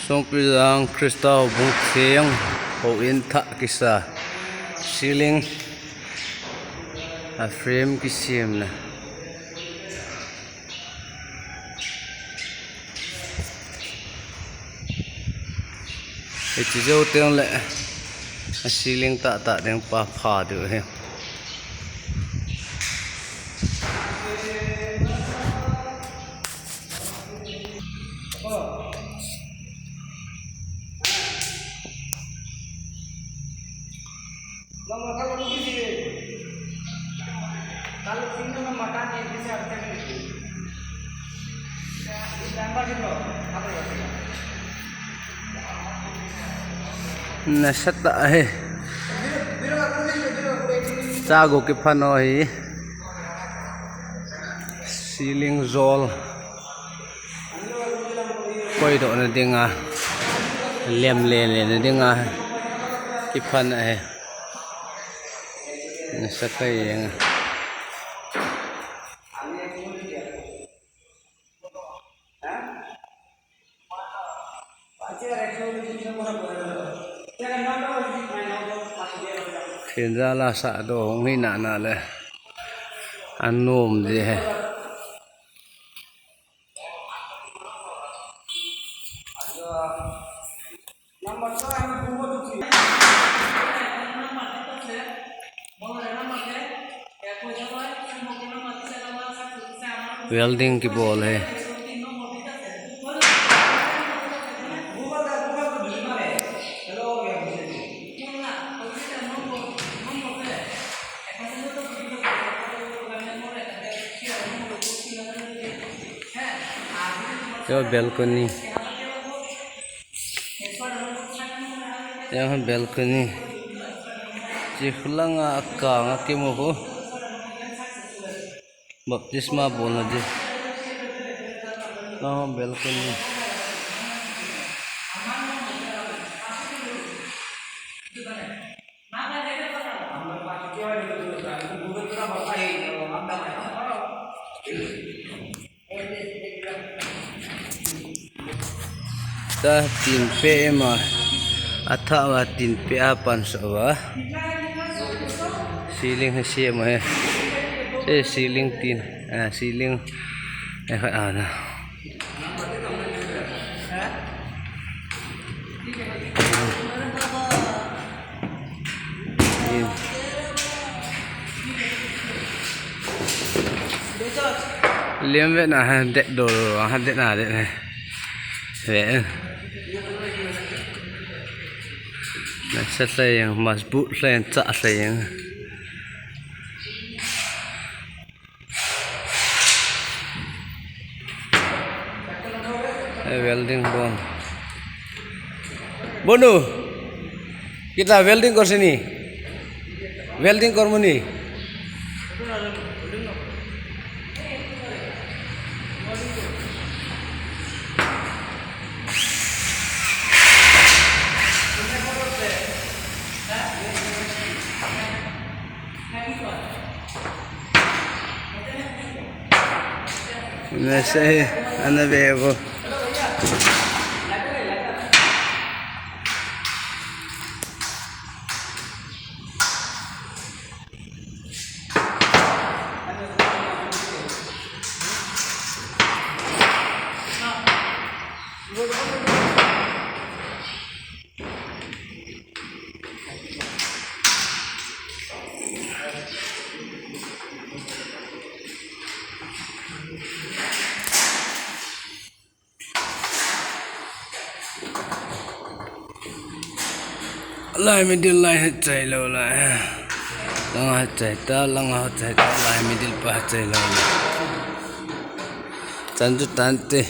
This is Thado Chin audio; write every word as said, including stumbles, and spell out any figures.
Songpijang Christa Houbung Theng houin thah kisa, ceiling a frame kisemna. Hiche jou teng le a ceiling tahtah ding pa pha diu ahi. Nasatah ahi. Chago kiphan ho hi. Ceiling jol koidohna dinga, lem lele na dinga kiphan ahi. Nasatah jeng. Thingjal a sahdoh hung hi nana le anom ji ahi. Welding kibol ahi. Yo balcony. Yang balcony. Chikhlanga akang akimu ho. Baptisma bolna di. Yang balcony. Ta tin pe ema, athah uva tin pe a pansa uva. Ceiling hi sem ahi. Eh, ceiling tin, ah, ceiling. Eh, khat ana. Liam ve na ha det do ha det na det na. Ve. Na sa sa yang mas bu sa yang cha sa yang. Eh, welding bon. Bonu, kita welding kor sini. Welding kor muni. Nasa hi, ana ve vo. Lai middle lai het chai lou lai. Langa het chai ta, langa het chai ta, lai middle pa het chai lou lai. Chan chu tan te.